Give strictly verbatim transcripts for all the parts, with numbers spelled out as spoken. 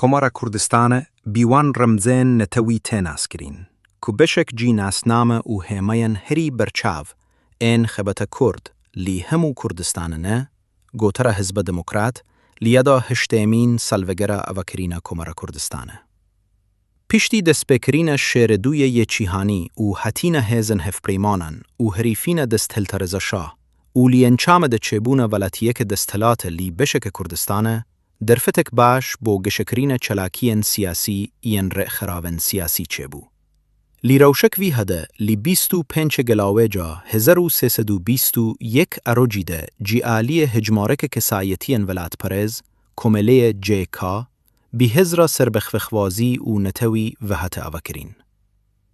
Komara Kurdistane bi wan remzên netewî tê naskirin, ku beşek jî nasname û hêmayên herî berçav ên xebata Kurd li hemû Kurdistanê ne, gotara Hizba Demokrat, li yada heştêmîn salvegera avakirina Komara Kurdistane. Piştî destpêkirina şêrê duyê yê cîhanî û hatina hêzên hevpeymanan û herîfîna desthilta Reza Şah û li encamê de çêbûna welatiyeke desthilatê li beşeke Kurdistane, derfetek baş bo geşekirina çalakiyên siyasî yên rêxeravên siyasî çêbû. Li rewşek vî hede, li bîst û pêncê Gelawêca hezar û sê sed û bîst û yek arocî de ji aliyê hejmareke kesayetiyên welatperêz, komeleyê C K, bi hêzra serbixwezî û netewî ve hate avakirin.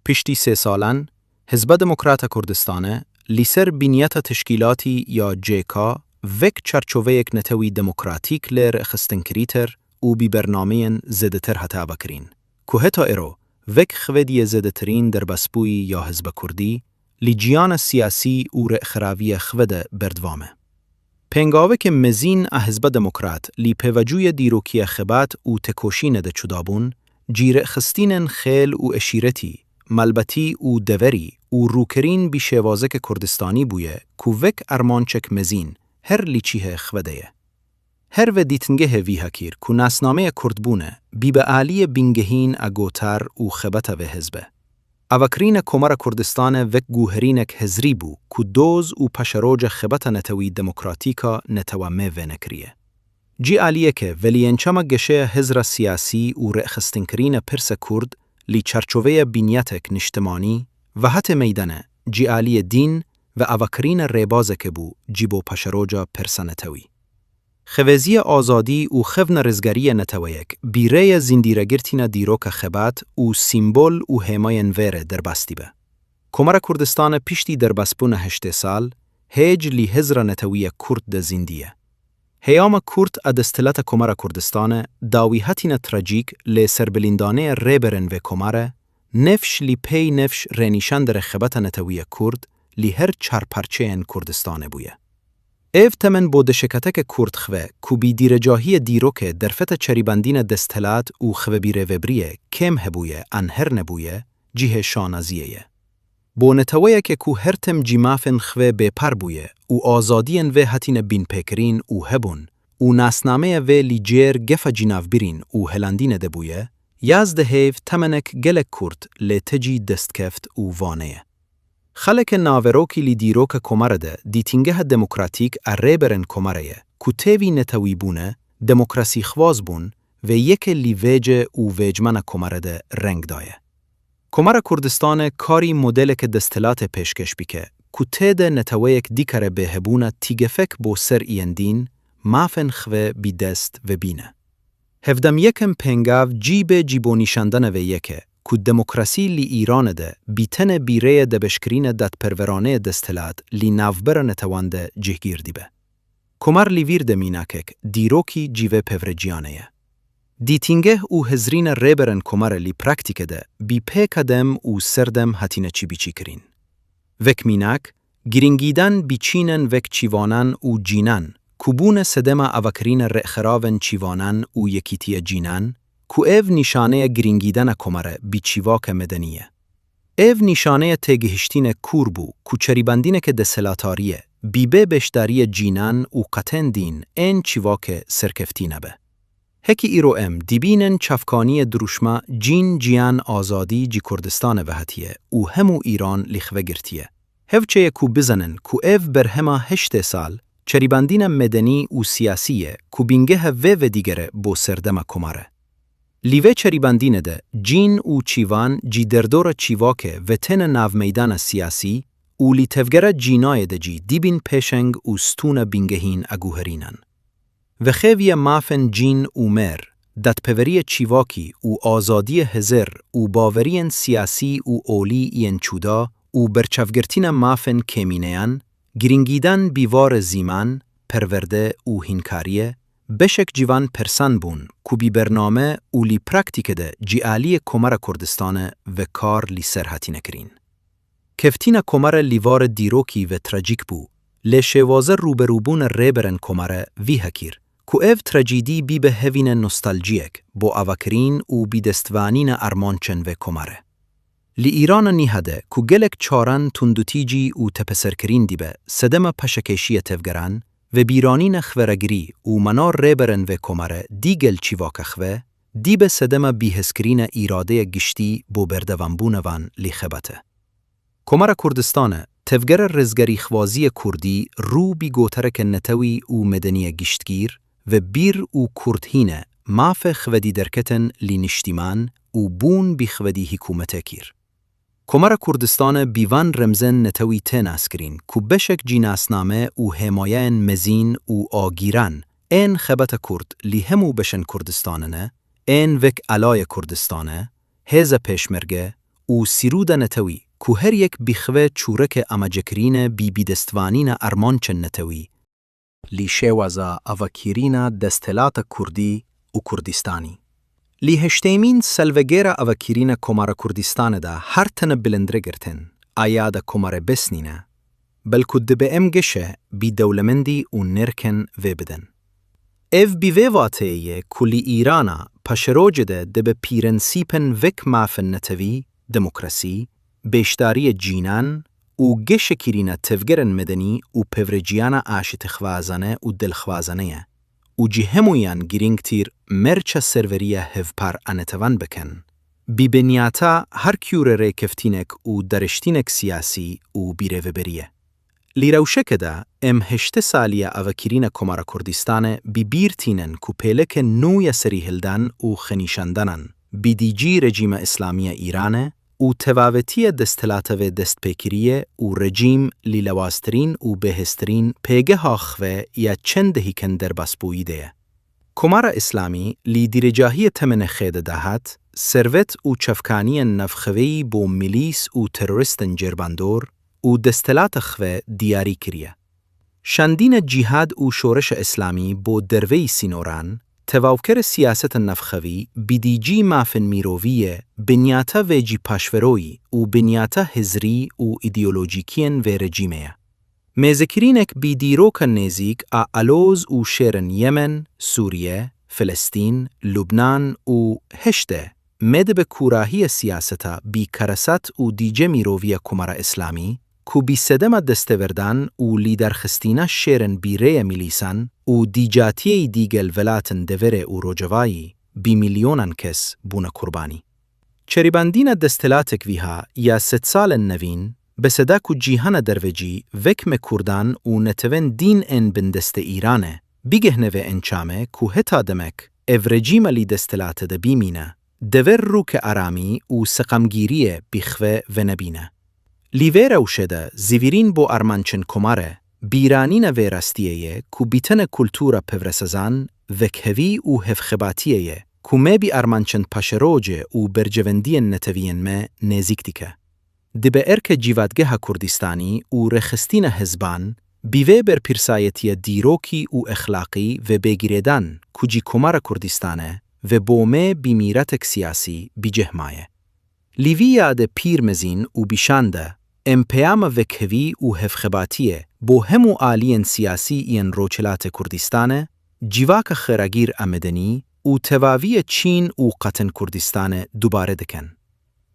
Piştî sê salan, Hizba Demokrata Kurdistane li ser binyata teşkîlatî ya C K wek çarçoveyek netewî demokratîk lê rêxistinkirîtir û bi bernameyên zêdetir hate avakirin, ku heta îro wek xwediyê zêdetirîn derbasbûyî ya Hizba Kurdî li cîhana siyasî û rêxeraviyê xwe de berdewam e. Pêngaveke mezin a Hizba Demokrat li pêvajoya dîrokiya xebat û tekoşînê de çudabûn, cîrêxistinên xêl û eşîretî, malbatî û deverî û rûkerîn bi şêwazeke Kurdistanî bûye ku wek armancek mezin her li cihê xwe de ye. Her ve dîtingehê vî hakir ku nasnameya Kurdbûne bibe aliyê bingehîn a gotar û xebata vê hizbe. Avakirina Komara Kurdistane wek guherînek hezrî bû ku doz û paşeroja xebata netewî demokratîk a netewa me venekiriye. Ji aliyeke ve li encama geşeya hêzra siyasî û rêxistinkirina pirsa Kurd li çarçoveya binyatek niştimanî ve hate meydane, ji aliyê dîn ve avakirina rêbazeke bû ji bo paşeroja pirsa netewî. Xevezîya azadî û xwedina rizgariyê neteweyek bi rêya zindîregirtina dîroka xebat û sîmbol û hêmayên vê re derbas dibe. Komara Kurdistane piştî derbasbûna heştê sal, hêj li hêzra netewî ya Kurd de zindî ye. Heyama kurt a desthilata Komara Kurdistane dawî hatina trajîk lê serbilîndanê rêberên vê komare, nefş li pey nefş rênîşan dere xebata netewî ya Kurd li her çar parçeyên Kurdistanê bûye. Ev temen bo deşekateke Kurd xwe ku bi dîrêcahiyê dîrokê derfeta çerîbandina desthilat û xwebîrêvebriyê kêm hebûye an her nebûye, cihê şanaziyê ye. Bo neteweyeke ku her tim ji mafên xwe bêpar bûye û azadiyên vê hatine bînpêkirin û hebûn û nasnameya vê li cêr gefa cinavbirîn û helandinê de bûye, yazdeh heyv temenek gelek kurt lê tecî destkeft û vaneye. Xeleke naverokî li dîroka Komare de dîtingeha demokratîk a rêberên Komare ye ku têvî netewî bûne, demokrasîxwaz bûn ve yeke li vêce û vêcmana Komare de reng daye. Komara Kurdistane karî modeleke desthilatê pêşkêş bike ku tê de neteweyek dikare bê hebûna tîgefek bo ser yên dîn, mafên xwe bi dest ve bîne. Hevdem yekem pêngav cî be cî bo nîşandana vê yeke ku demokrasî li Îranê de bi tenê bi rêya debeşkirina dadperweraneyê desthilat li navbera netewan de cihgîr dibe. Komar li vîr de mînakek dîrokî cîvê pevreciyane ye. Dîtingeh û hizrîna rêberên Komare li praktîke de bi pêka dem û serdem hatine çîbîçîkirin. Vek mînak, girîngîdan bi çînen vek çîvanan û cînan, ku bûne sedema avakirina rêxeravên çîvanan û yekîtiya cînan, ku ev nîşaneya girîngîdana Komare bi çîvaka medenî ye. Ev nîşaneya têgihiştîne kûr bû ku çerîbandîneke desthilatariyê bi bê beşdariya cînan û qetên dîn ên çîvake serkeftî nebe. Hekî îro em dibînin çavkaniyê dirûşma cîn, ciyan, azadî ji Kurdistanê ve hatiye û hemû Îran li xwe girtiye. Hevçeye ku bizanin ku ev berhema heştê sal, çerîbandîna medenî û siyasî ye ku bîngeha vê vedîgere bo serdema Komare. Li vê çerîbandînê de cîn û çîvan ji derdora çîvakê ve têne nav meydana siyasî û li tevgera cînayê de jî dibîn pêşeng û stûna bingehîn a guherînan. Vexêviya mafên cîn û mêr, dadpeveriya çîvakî û azadiya hizir û baweriyên siyasî û olî yên cuda û berçavgirtina mafên kêmîneyan, girîngîdan bi varê zîman, perwerde û hînkariyê, beşek ji van pirsan bûn ku bi bername û li praktîke de ji aliyê Komara Kurdistane ve kar li ser hatine kirin. Keftina Komare li varê dîrokî ve trajîk bû, lê şêwaza rûberûbûna rêberên Komare vî hakir, ku ev trajîdî bîbe hevîne nostaljiyek bo avakirîn û bîdestvanîna armancên vê komare. Li Îrana nîha de ku gelek çaran tundûtîcî û tepeserkirîn dîbe sedema paşekêşiya tevgeran, vebîranîna xeberagirî û mena rêberên vê komare dîgel çîvaka xwe, dîbe sedema bîhezkirîna îradeya giştî bo berdewambûna van lî xebate. Komara Kurdistane, tevgera rizgarîxwazîya kurdî rû bî gotereke netewî û medenîya giştgîr, vebîr û kurdhîne, mafê xwedî derketin lî niştîman û bûn bî xwedî hikûmetê kîr. Komara Kurdistane bî van remzên netewî tê naskirîn ku beşek cî nasname û hêmayeyên mezîn û agîran ên xebata kurd lî hemû beşên Kurdistane ne, ên vek Alaya Kurdistane, Hêza Pêşmerge û sîrûda netewî ku her yek bî xwe çûreke amacekirîne bî bîdestvanîna armancên netewî. Li şêwaza avakirîna desthilata kurdî û Kurdistanî. Li heştêmîn salvegera avakirîna Komara Kurdistane de her tene bilindre girtin, aya de komare bes nîne, belku dibe em geşe bî dewlemendî û nirken vê bidin. Ev bi vê vateyê ye ku li Îrana paşeroce de dibe prensîpên vek mafên netewî, demokrasî, beşdariya cînan û geşekirîna tevgerên medenî û pevreciyana aşitixwazane û dilxwazane ye û ji hemûyan girîngtir merça serveriya hevpar a netewan bikin, bi binyata her kûre rêkeftinek û dariştinek siyasî û birêveberî ye. Li rewşeke de em heştê saliya avakirîna Komara Kurdistane bi bîr tînin ku pêleke nû ya serîhildan û xenîşandanan bi dîcî rejîma îslamî ya Îrane û tevavetiya desthilata vê destpêkirî ye û rejîm li lewaztirîn û bêhêztirîn pêgeha xwe ya çend dehîken derbasbûyî de ye. Komara Îslamî li dîrecahiya temene xê de dahat, servet û çavkaniyên navxweyî bo milîs û terorîstên cerbandor û desthilata xwe diyarî kiriye. Şandina cîhad û şoreşa Îslamî bo derveyî sînoran, tevawkera siyasetên navxweyî bi dîcî mafên mirovî ye, binyata vê jî paşveroyî û binyata hizrî û îdeolojîkiyên vê rejîmê ye. Mêzekirînek bi dîroka nêzîk a aloz û şêrên Yemen, Sûriye, Filistîn, Lubnan û heşt de me dibe kûrahiya siyaseta bi karesat û dîce miroviya Komara Îslamî, ku bi sedema desteverdan û lîderxistina şêrên bi rêya milîsan û dîcatiyeyî digel welatên deverê û rojavayî bi milyonan kes bûne qurbanî. Çeribandina desthilatek viha ya sedsalên nevîn, bi seda ku cîhana dervecî, vek me kurdan û netewên dîn ên bindestê Îrane, bigihne vê encame ku heta demek ev rejîma li desthilate de bimîne, dever rûke aramî û seqamgîriyê bi xwe venebîne. Li vê rewşe de zivîrîn bo armançên komare, bîranîna vê rastiyê ye ku bi tene kultura pevresezan, vekhevî û hevxebatiyê ye ku me bi armançên paşeroce û berjewendiyên netewiyên me nêzîk dike. Dibe erke cîvatgeha Kurdistanî û rêxistina hizban, bi vê berpirsayetiya dîrokî û exlaqî ve bê girêdan ku jî Komara Kurdistane ve bo me bi mîratek siyasî bi cih maye. Li vî yade pîr mezîn û bîşan de, em peyama vekhevî û hevxebatiyê bo hemû aliyên siyasî yên Rojhilatê Kurdistane, civaka xêragîr a medenî û tevaviya Çîn û qetên Kurdistane dubare dikin.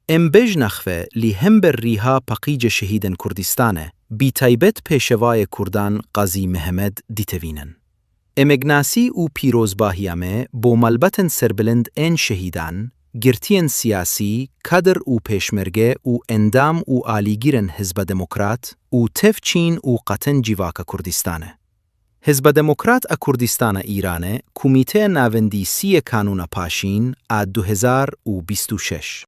Em bejna xwe li hember rîha paqîce şehîdên Kurdistane, bi taybet pêşevayê Kurdan Qazî Mihemed ditevînin. Em egnasî û pîrozbahiya me bo malbatên serbilind ên şehîdan, girtiyên siyasî, kadir û pêşmerge û endam û alîgirên Hizba Demokrat û tev Çîn û qetên civaka Kurdistane. Hizba Demokrat a Kurdistana Îrane, Komîteya Navendî sî yê Kanûna Paşîn a du hezar û bîst û şeş.